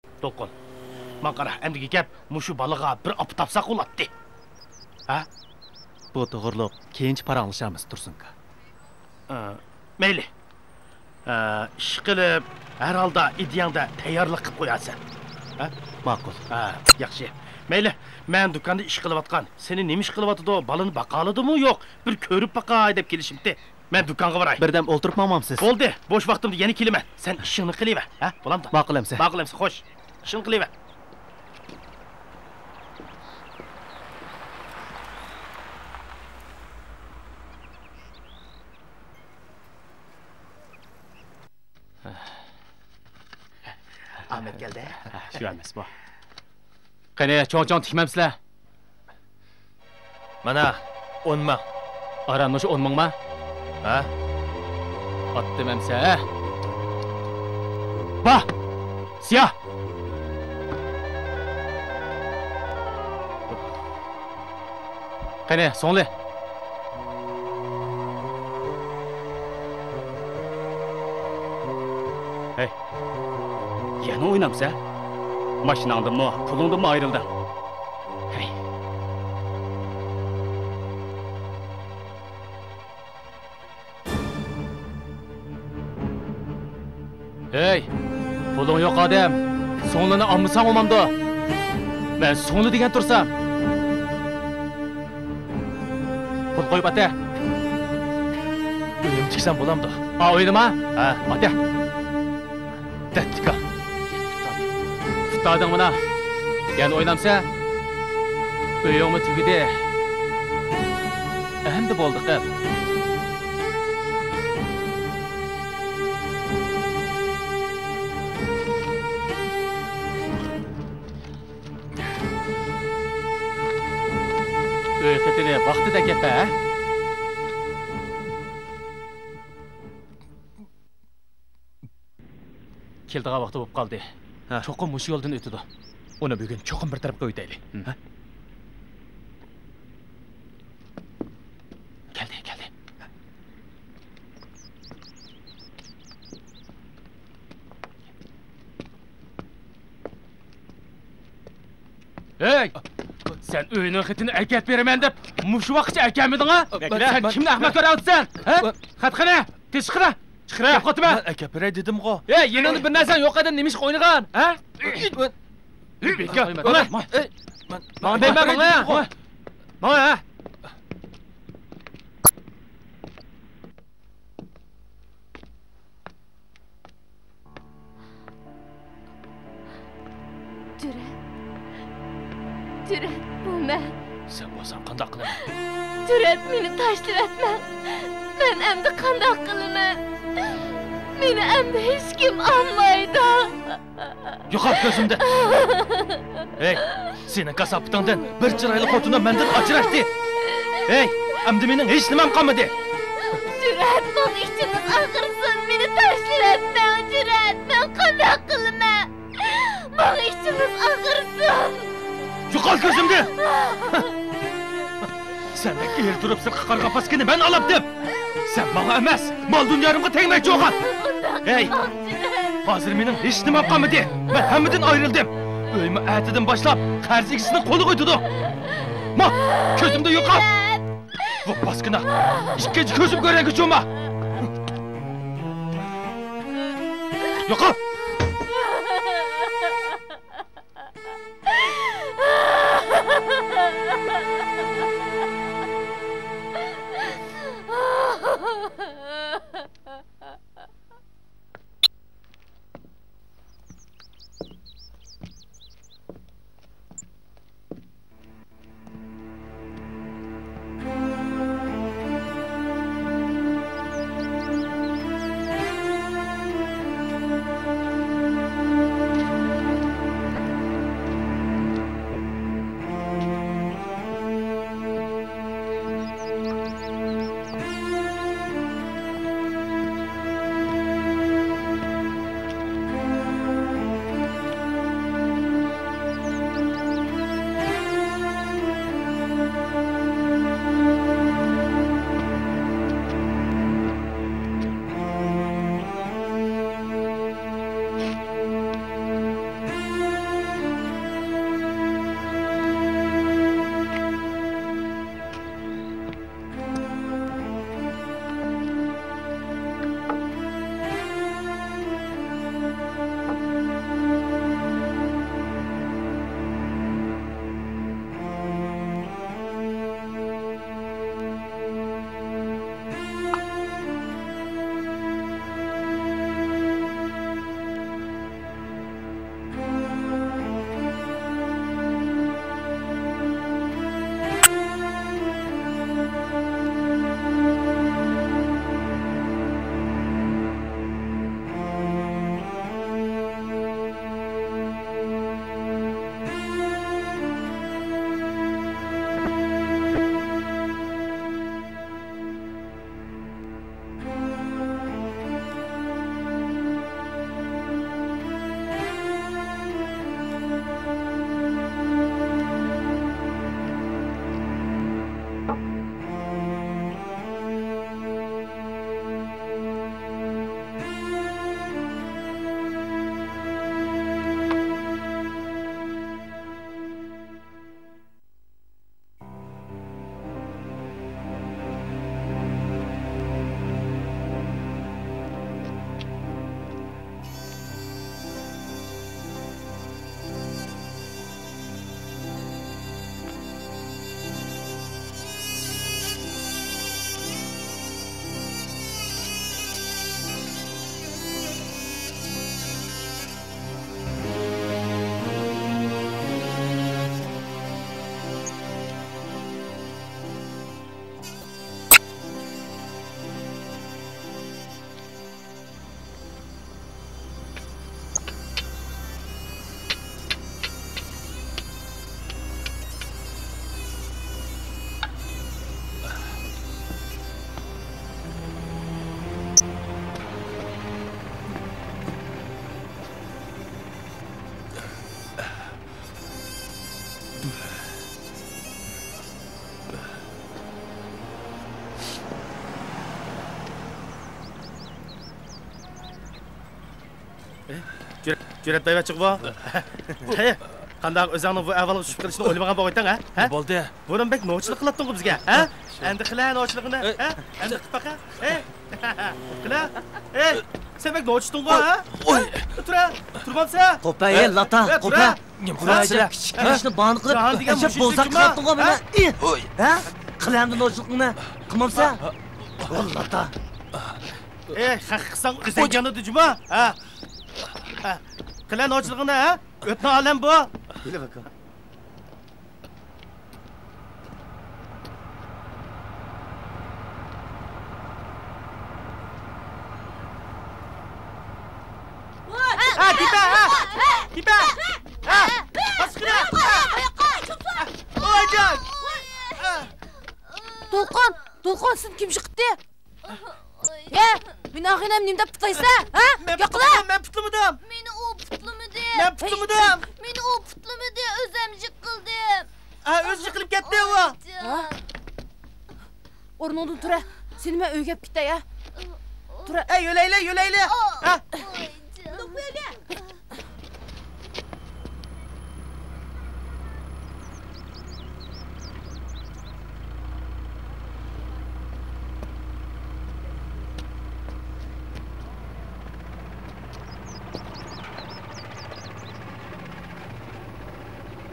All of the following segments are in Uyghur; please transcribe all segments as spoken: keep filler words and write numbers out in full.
دولقۇن، ماڭا قارا، ئەمدىكى گەپ مۇشۇ بالىغا بىر ئاپا تاپساق بولاتتى. ھە؟ بۇ توغرۇلۇق كېيىنچە پاراڭلىشارمىز، تۇرسۇنكا. ئە، مەيلى. ئە، ئىشقىلىپ، ھەر ھالدا ئىدىيەڭدە تەييارلىق قىلىپ قويارسەن. ھە؟ ماقۇل. ھە، ياخشى. مەيلى، مەن دۇكاندا ئىش قىلىۋاتقان، سېنى نېمە ئىش قىلىۋاتىدۇ، بالىنى باقالىدىمۇ يوق، بىر كۆرۈپ باقاي دەپ كېلىشىمتى. مەن دۇكانغا باراي. بىردەم ئولتۇرۇپ ماڭمامسىز؟ بولدى، بوش ۋاقتىمدا يەنە كېلىمەن. سەن ئىشىڭنى قىلىۋەر، ھە؟ بولامدۇ؟ ماقۇل ئەمسە. ماقۇل ئەمسە، خوش. ئىشىڭنى قىلىۋەر. ئامەت كەلدى. شۇ ئەمەس بۇ. قېنى، چوڭ-چوڭ تىكمەمسىلەر؟ مانا، ئون مىڭ. ئاران مۇشۇ ئون مىڭما؟ ھە؟ ئاتتىم ئەمسە، ھە؟ با! سىيا! قېنى، سوڭلى. ھەي، يەنە ئوينامسەن؟ ماشىناڭدىنمۇ، پۇلۇڭدىنمۇ ئايرىلدىڭ. ھەي. ھەي، پۇلۇڭ يوق ئادەم، سوڭلىنى ئالمىساڭ بولمامدۇ؟ مەن سوڭلى دېگەن تۇرسام. پۇل قويۇپ ئاتە. ئۆيۈم تىكسەم بولامدۇ؟ ئا، ئوينىما؟ ھە. ئاتە. دەتتىكا. پۇتادىڭ مانا. يەنە ئوينامسەن؟ ئۆيۈڭمۇ تۈگىدى. ئەمدى بولدى قىز. ئۆي خېتىنى ۋاقتىدا ئەكەپ بەر، ھە؟ كېلىدىغان ۋاقتى بولۇپ قالدى. ھە. چوقۇم مۇشۇ يولدىن ئۆتىدۇ. ئۇنى بۈگۈن چوقۇم بىر تەرەپكە ئۆتەيلى. ھە؟ كەلدى، كەلدى. ھەي! سەن ئۆينىڭ خېتىنى ئەكەپ بېرىمەن دەپ مۇشۇ ۋاقىتقىچە ئەكەلمىدىڭ ھە؟ سەن كىمنى ئەخمەق كۆرۈۋاتىسەن؟ ھە؟ خەت قېنى؟ تېز چىقىرە! چىقىرە! گەپ قاتىمەن! مەن ئەكەپ بېرەي دېدىمغۇ. ھەي، يېنىڭدا بىر نەرسەڭ يوق ئادەم نېمە ئىشقا ئوينىغان؟ ھە؟ بىكار! ماڭا دەيمەن، ماڭا! ماڭا، ھە؟ جۈرئەت. جۈرئەت، بۇ مەن. سەن بولساڭ قانداق قىلىمەن؟ جۈرئەت، مېنى تاشلىۋەتمەڭ. مەن ئەمدى قانداق قىلىمەن؟ مېنى ئەمدى ھېچكىم ئالمايدۇ. يوقال كۆزۈمدىن! ھەي، سېنىڭ كاساپىتىڭدىن بىر چىرايلىق خوتۇنۇم مەندىن ئاجراشتى. ھەي، ئەمدى مېنىڭ ھېچ نېمەم قالمىدى. جۈرئەت، ماڭا ئىچىڭىز ئاغرىسۇن، مېنى تاشلىۋەتمەڭ، جۈرئەت، مەن قانداق قىلىمەن؟ ماڭا ئىچىڭىز ئاغرىسۇن. يوقال كۆزۈمدىن! سەندەك ئېرى تۇرۇپ سىرتقا قارىغان پاسكىنى مەن ئالاپتىم. سەن ماڭا ئەمەس، مال دۇنيالىرىمغا تەگمەكچى بولغان. ھەي، ھازىر مېنىڭ ھېچ نېمەم قالمىدى. مەن ھەممىدىن ئايرىلدىم. ئۆيمۇ ئەتىدىن باشلاپ قەرز ئىگىسىنىڭ قولىغا ئۆتىدۇ. ما، كۆزۈمدىن يوقال! بۇ پاسكىنا ئىككىنچى كۆزۈم كۆرەرگە چوما! يوقال! جۈرئەت بەرۋەتچىغۇ بۇ. ھەي، قانداق ئۆزۈڭنىڭ بۇ ئەھۋالغا چۈشۈپ قېلىشنى ئويلىمىغان بولغايتتىڭ، ھە؟ ھە؟ بولدى. بۇرۇن بەك نوچىلىق قىلاتتىڭغۇ بىزگە، ھە؟ ئەمدى قىلە نوچىلىقىنى، ھە؟ ئەمدى قىلىپ باقە. ھەي، قىلە. ھەي، سەن بەك نوچىتىڭغۇ، ھە؟ ئوي. تۇرە، تۇرمامسە؟ قوپە، ھەي، لاتا، ھەي، قوپە. تۇرە. نېمە قىلىۋاتىسىلەر؟ كىچىك كىرىشنى باھانە قىلىپ، جاھان دېگەن ئەجەب مۇشۇ بوزەك قىلاتتىڭغۇ مېنى. ھە؟ قىلە ئەمدى نوچىلىقىڭنى. قىلمامسە؟ لاتا. ئەي، خەق قىلساڭ ئۆزۈڭگە يانىدۇ جۇما. ھە؟ ھە؟ قىلە نوچىلىقىڭنى، ھە؟ ئۆتنە ئالەم بۇ. كېلىۋاكا. ھە، تېپە، ھە! تېپە! ھە! باشقىلار! ھە! ئويجان! دولقۇن! دولقۇن، سېنى كىم يىقىتتى؟ ھە، مېنىڭ ئاغىنەمنى نېمە دەپ پۇتلايسەن، ھە؟ مەن پۇتلىمىدىم، مەن پۇتلىمىدىم. مېنى ئۇ پۇتلىمىدى. مەن پۇتلىمىدىم. مېنى ئۇ پۇتلىمىدى، ئۆزۈم يىقىلدىم. ھە، ئۆزى يىقىلىپ كەتتى ئۇ. ھە؟ ئورنۇڭدىن تۇرە. سېنى مەن ئۆيگە ئەپ كېتەي، ھە؟ تۇرە. ئەي، يۆلەيلى، يۆلەيلى. ھە؟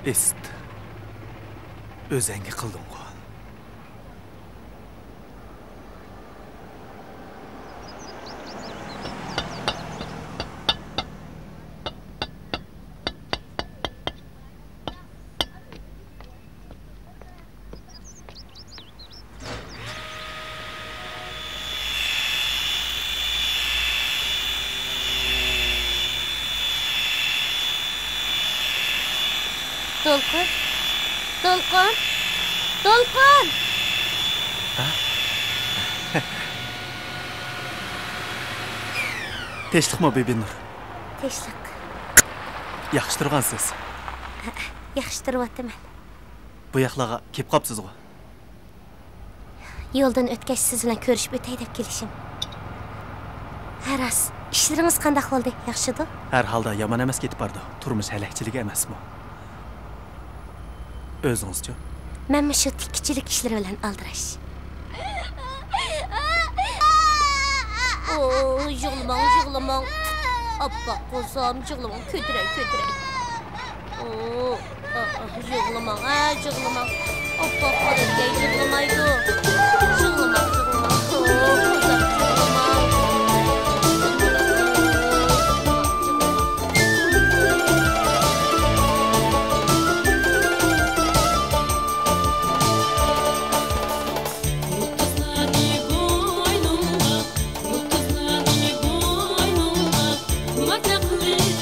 ئىسىت. ئۆزەڭگە قىلدىڭغۇ. دولقۇن، دولقۇن، دولقۇن! تىنچلىقمۇ، بىبىنۇر؟ تىنچلىق. ياخشى تۇرغانسىز؟ ھە، ياخشى تۇرۇۋاتىمەن. بۇ ياقلارغا كېلىپ قاپسىزغۇ؟ يولدىن ئۆتكەچ سىز بىلەن كۆرۈشۈپ ئۆتەي دەپ كېلىشىم. ھە راست، ئىشلىرىڭىز قانداق بولدى؟ ياخشىدۇ؟ ھەر ھالدا يامان ئەمەس كېتىپ بارىدۇ. تۇرمۇش ھەلەكچىلىكى ئەمەسمۇ؟ ئۆزىڭىزچۇ؟ مەنمۇ شۇ تىككۈچىلىك ئىشلىرى بىلەن ئالدىراش. ئوي، يىغلىماڭ، يىغلىماڭ. ئاپپاق قوزام، يىغلىماڭ، كۆتۈرەي، كۆتۈرەي. ئوي. يىغلىماڭ، ھە، يىغلىماڭ. ئاپپاق بالىكەي يىغلىمايدۇ. يىغلىماڭ، يىغلىماڭ. ئۇزاق يىغلىماڭ. يۇلتۇزلارنى بوينۇڭغا، يۇلتۇزلارنى بوينۇڭغا، ماتاقلىق،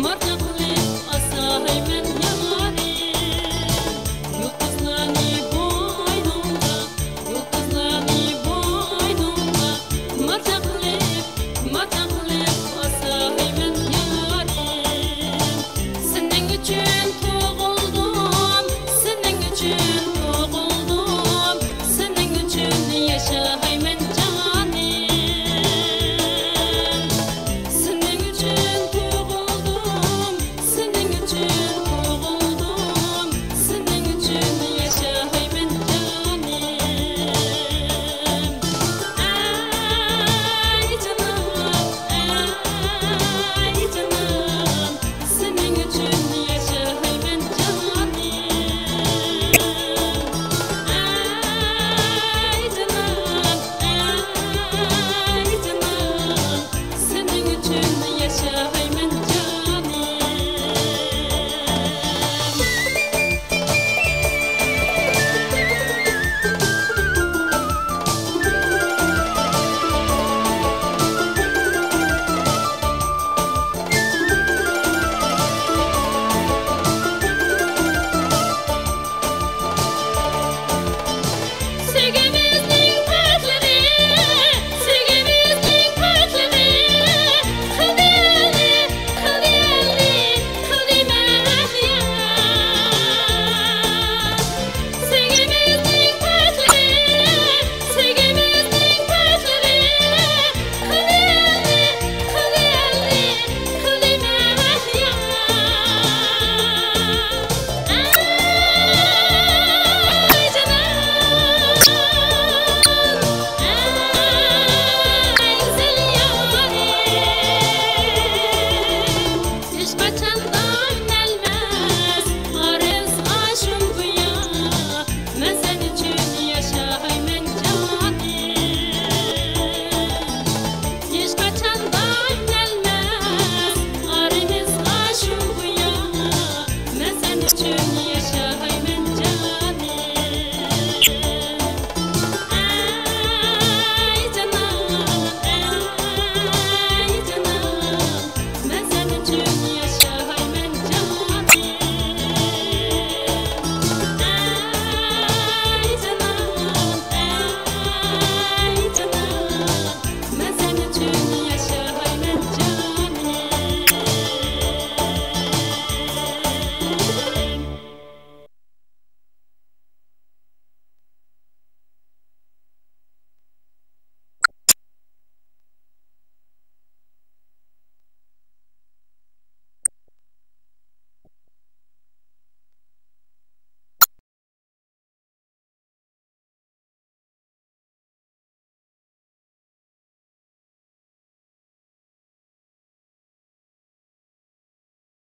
ماتاقلىق ئاسايمەن يارىم. يۇلتۇزلارنى بوينۇڭغا، يۇلتۇزلارنى بوينۇڭغا، ماتاقلىق، ماتاقلىق ئاسايمەن يارىم. سېنىڭ ئۈچۈن